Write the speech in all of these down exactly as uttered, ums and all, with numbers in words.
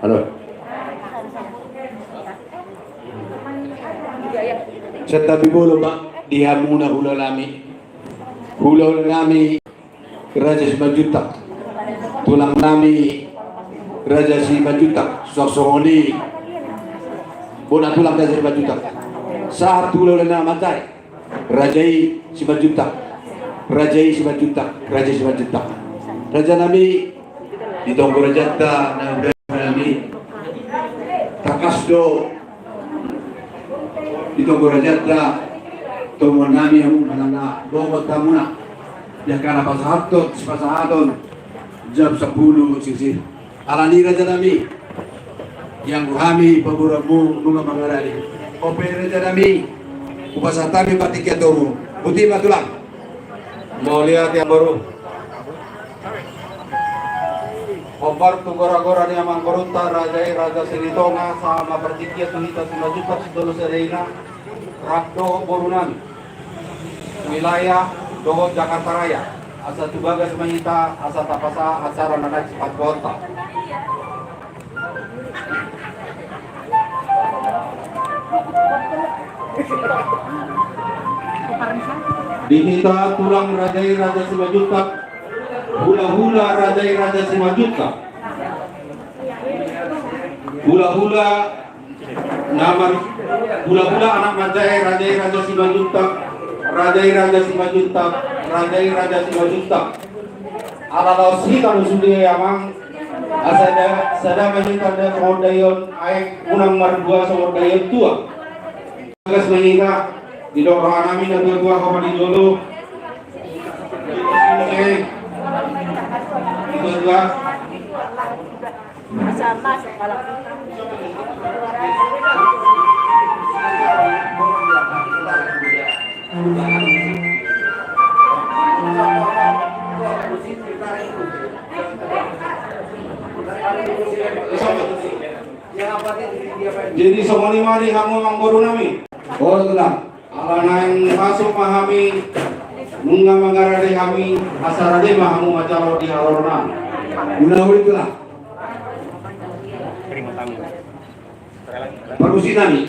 Halo. Santabi bolon ma di hamuna hulahulanami. Hulahulanami Raja Simanjuntak. Tulangnami Raja Simanjuntak. Songon i bona tulang Raja Simanjuntak. Sahat tu hulahula na manjae. Raja i Simanjuntak. Raja i Simanjuntak. Raja i Simanjuntak. Rajanami, di tonggo rajanta na hudahunami, tangkas do di tonggo rajanta, tomuannami hamu manang na dohot hamuna. Di angka na pasahathon, sipasahaton jam sampulu sisir. Alani rajanami, ianggo hami pamoruonmu nunga mangarade. On pe rajanami, hupasahat hami partingkian toru. Boti ma tulang. Mauliate amangboru. Hombar tu goragora ni amangborunta raja i Raja Silitonga sahat ma partingkian tu hita Simanjuntak sitolu sadari na, rap dohot borunami, wilayah dohot Jakarta Raya, asa tu bagas ma hita asa tapasahat acara na naeng sipanjouonta. Di hita tulang raja i Raja Simanjuntak, hulahula raja i Raja Simanjuntak, hulahula na mar-, hulahula anak manjae raja i Raja Simanjuntak, raja i Raja Simanjuntak, raja i Raja Simanjuntak. Ala laos hita do sude amang, asa da-, sada ma hita da songon daion aek, unang mardua songon daion tua. Bagas ma hita, didok rohanami na tua-tua hamu di jolo. Tua-tua. Jadi songon i ma di hamu amangborunami. Olo tulang. Ala naeng masuk ma hami, nunga mangarade hami, asa rade ma hamu manjalo di harorona. Ulaon i tulang. Parmusiknami.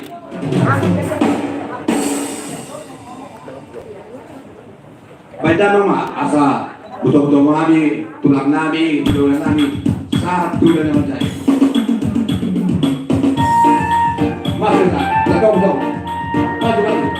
Baen damang ma asa hutomutomu hami tulangnami, hulahula nami, sahat tu hulahula na manjae. Maju, maju. Maju, maju.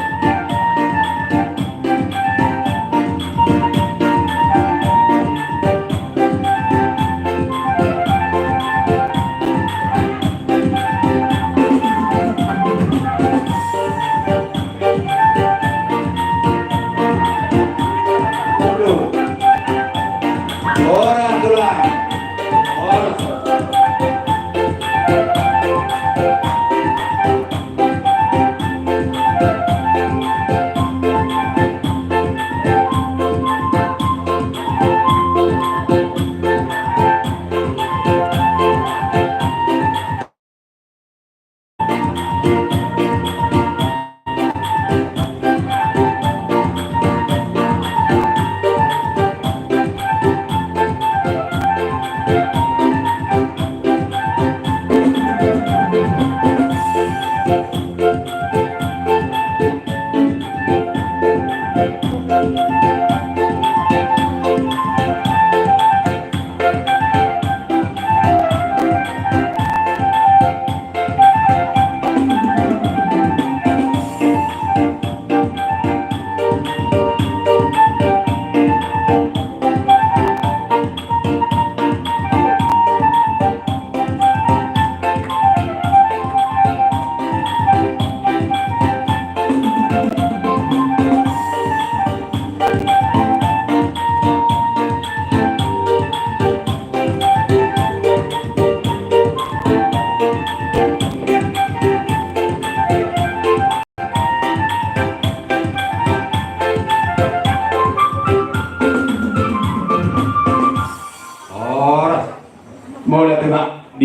Ora, tulang. Ora.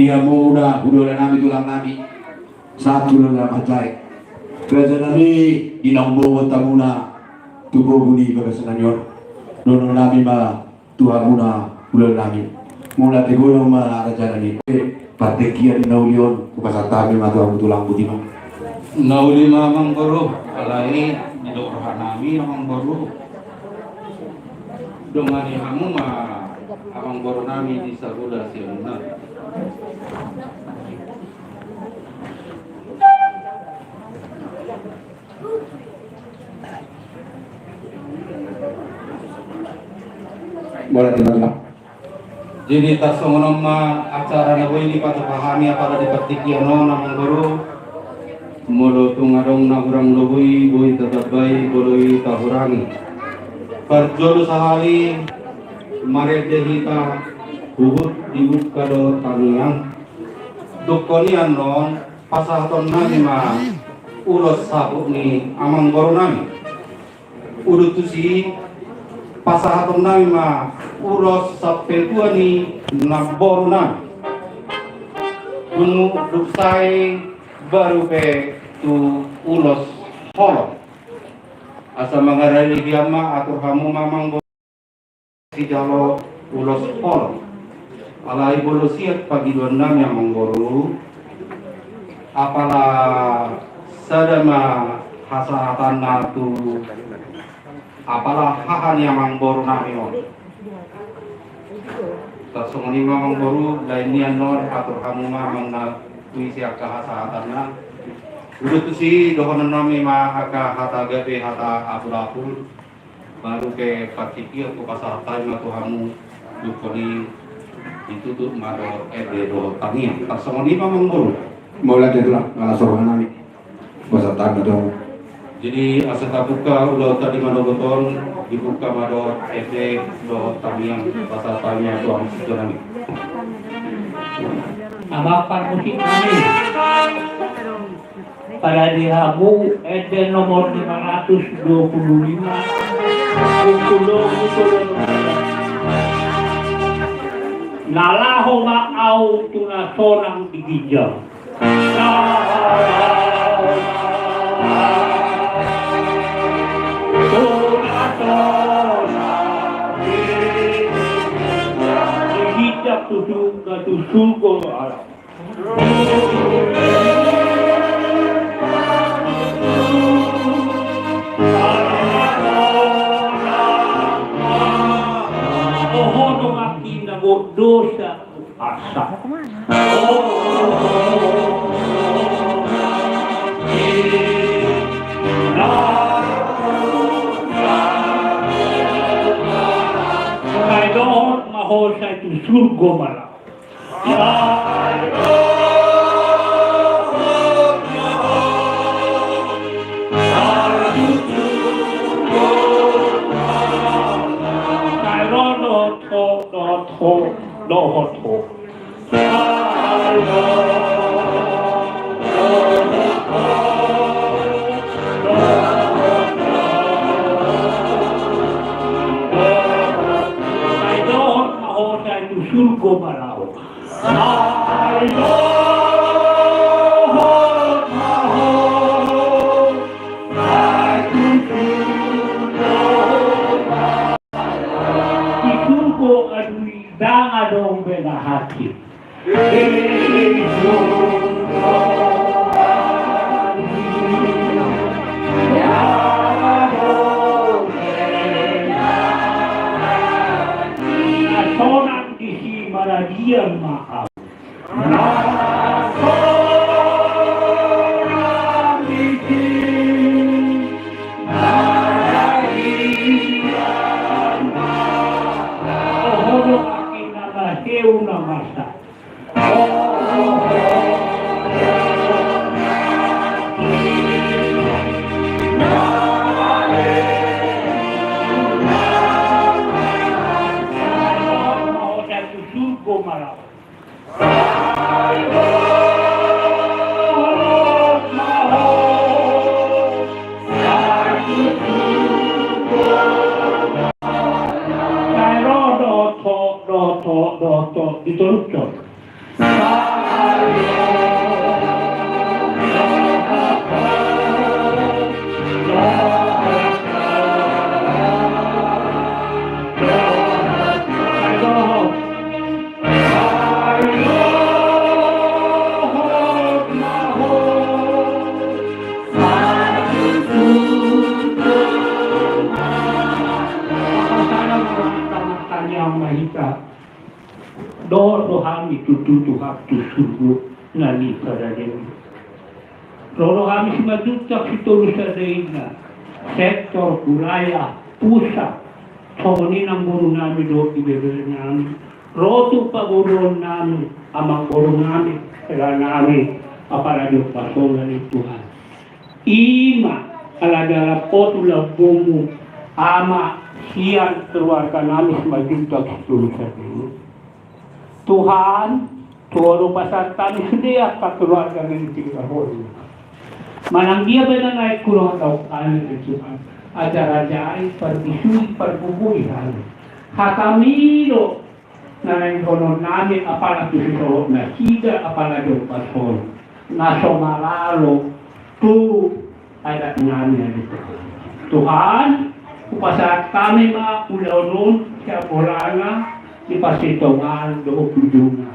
Ia muna hulahula nami, tulang nami, sahat hulahula na manjae. Raja nami, di naung bogot hamuna tu bobu ni bagasan nami on, dohonon nami ma tu hamuna hulahula nami. Mauliate godang ma raja nami. Partingkian ni na uli on hupasahat hami ma tu hamu tulang, botima. Na uli ma amangboru, alai didok roha nami amangboru, dongani hamu ma amangboru nami di sabola siamun nami. Boleh diulang. Jadi tarsongon on ma acara na boi dipatupa hami apala di partingkian on amangboru. Molo tung adong na hurang do boi, boi tatambai, boi tahurangi. Parjolo sahali marende hita huhut dibuka do tangiang. Dungkon i annon pasahaton nami ma ulos saput ni amangboru nami. Udutusi pasahaton nami ma ulos sampe tua ni namboru nami. Dung, dung sae baru pe tu ulos holong. Asa mangarade hian ma atur hamu ma amangboru sijalo ulos holong. Alai molo siat pangidoan nami amangboru, apala sada ma hasahatanna tu apala haha ni amangboru nami on. Tarsongon i ma amangboru, lain nian non atur hamu ma amang na tuisi angka hasahatanna. Udutusi dohonon nami ma angka hata gabe, hata apul-apul. Baru pe partingkian hupasahat hami ma tu hamu, dungkon i ditutup ma dohot ende dohot tangiang. Tarsongon i ma amangboru. Mauliate tulang, nunga las roha nami. Hupasahat hami ma tu hamu. Jadi asa tabuka ulaonta di manogot on, dibuka ma dohot ende dohot tangiang, hupasahat hami ma tu hamu sijalo nami. Amang parmusik nami. Parade hamu ende nomor lima ratus dua puluh lima. Na laho ma ahu tu na sonang di ginjang. Di ginjang tu surgo, tu surgo alam. Oho do maki na gok dosa asa. Sai dohot ma ho sai tu surgo ma laho. Sai ro dohot ho, dohot ho, dohot ho. Sai dohot ma ho sai tu surgo ma laho. Sai dohot ma ho sai tu surgo ma laho. Di surgo adui ndang adong be na hakim. Na sonang disi maradian ma ahu. Na sonang disi maradian ma ahu. Oho do aki na maheu na masa. Dohot do hami tutu Tuhan tu surgo na niparademi. Ro do hami Simanjuntak Sitolu Sada Inna, sektor, wilayah, pusat, songon i namboru nami dohot ibebere nami, ro tu pamoruon nami, amangboru nami, hela nami, apala di ombas on ale Tuhan. I ma ala dalan Ho tu lambungmu, Ama, sian keluarga nami Simanjuntak Sitolu Sada Inna. Tuhan, tu Ho do pasahat hami sude angka keluarga na nitinggalhon. Manang dia pe na naeng hudok hami ale Tuhan, ajar-ajari, parbisui, pargogoi hami. Hatami do na naeng dohonon nami, apala tu sisolot nasida, apala di ombas on, na so malalo tu adat nami ale Tuhan. Tuhan, hupasahat hami ma ulaon on sian bolana, di parsitongaan dohot ujungna.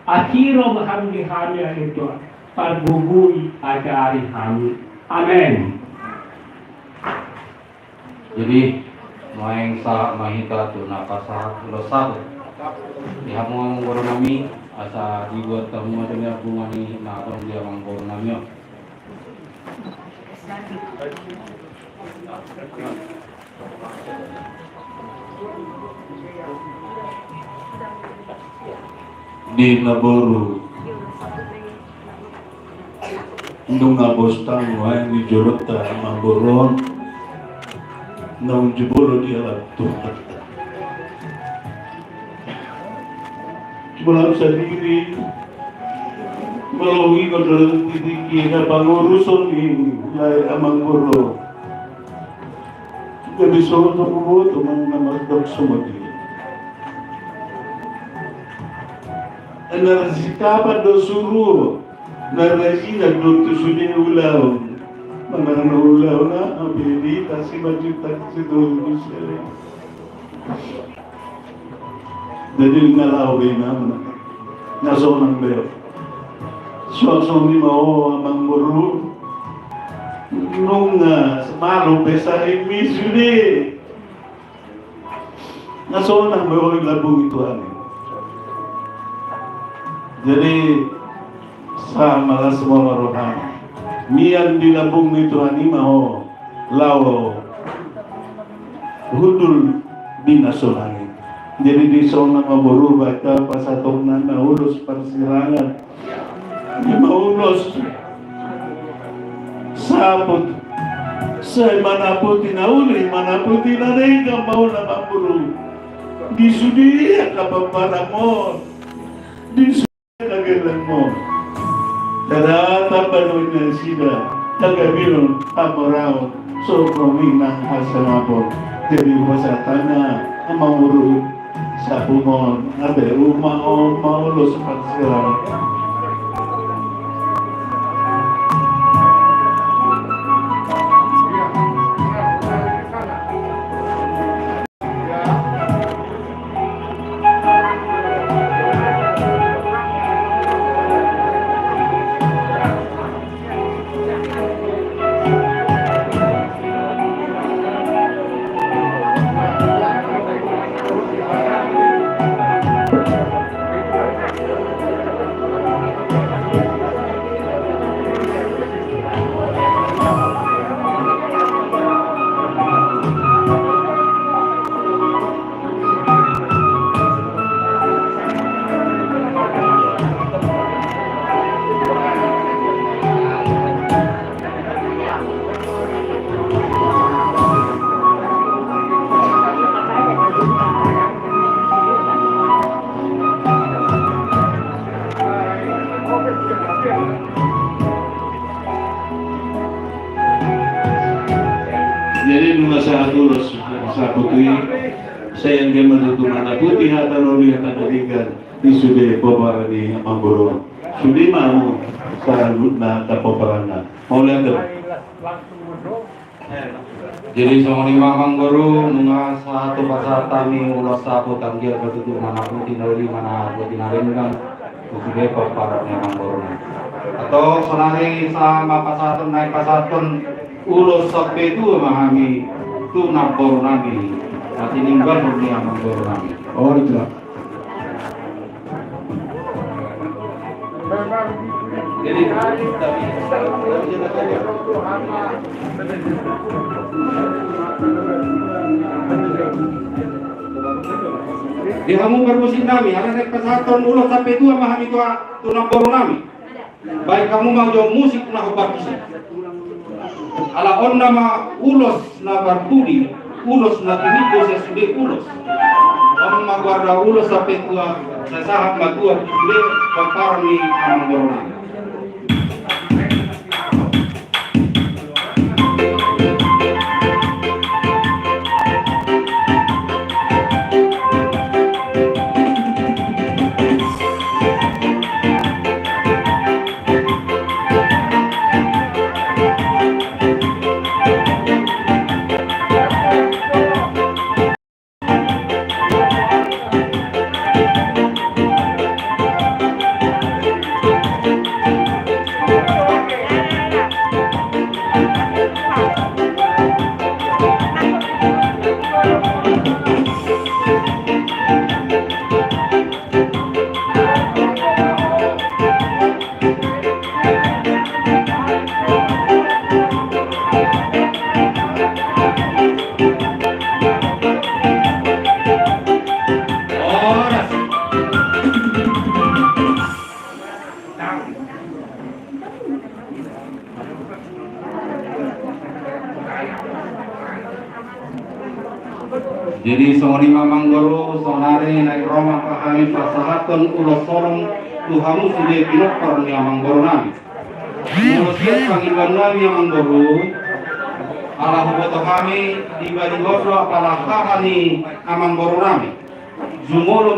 Asi ro ma hami di hami ale Tuhan, pargogoi, ajari hami. Amen. Jadi, nuaeng sahat ma hita tu na pasahat ulos saput. Di hamu amangboru nami, asa dibuat hamu ma tu na bunga ni na adong di amangboru nami on. Di na boru. Nunga bostang nuaeng di jolonta amangboru on, naung jumolo di alam Tuhan. Molo sadiri, molo huingot do di tingki na panguruson ni lae amangboru on. Gabe so huboto manang na mandok songon dia. Annar sitapan do suru. Narajina do tu sude ulaon. Manang na ulaon aha pe di tasi baju tasi do sele. Jadi na laho be na mana. Na sonang be. Suang songon i ma ho amangboru. Nunga semalo be sahimi sude. Na sonang be ho di lambung ni Tuhan i. Jadi, sahat ma las ma roham. Mian di lambung ni Tuhan i ma ho laho hundul di na sonang i. Jadi, di sonang ma boru baca pasahatonna na ulos parsirangan. Ima ulos saput. Sai manaputi na uli, manaputi na denggan ma ho amangboru. Di sude angka pomparanmon. Di sude angka gellengmon. Sada tamba do nasida. Tagamilon hamoraon. Soprong inang hasangapon. Jadi pasahatna amangboru. Saput on, ate uma on, maulos parsirang. Jadi nunga sahat ulos saput i, sai anggiat ma tutu manaputi hata na uli hata na denggan di sude pomparan ni amangboru on. Sude ma hamu saluhutna angka pomparanna. Mauliate. Jadi songon i ma amangboru, nunga sahat tu pasahat hami ulos saput, anggiat ma tutu manaputi na uli, manaputi na denggan tu sude pomparan ni amangboru on. Antong sonari sahat ma pasahaton, naeng pasahathon ulos saput ma hami tu namboru nami, na tininggalhon ni amangboru nami. Oh, itu lah. Jadi, di hamu parmusik nami, ala naeng pasahathon ulos sampe tua ma hami tu, tu namboru nami. Baen hamu ma jo musik na hombar tusi. Ala on nama ulos na parpudi, ulos na tiniko sian sude ulos. On ma goarna ulos sampe tua, sai sahat ma tua tu sude pomparan ni amangboru nami. Jadi songon i ma amangboru, saonari naeng ro ma hami pasahathon ulos holong tu hamu sude pinompar ni amangboru nami. Molo sian pangidoan nami amangboru, ala huboto hami di balion do apala haha ni amangboru nami. Jumolo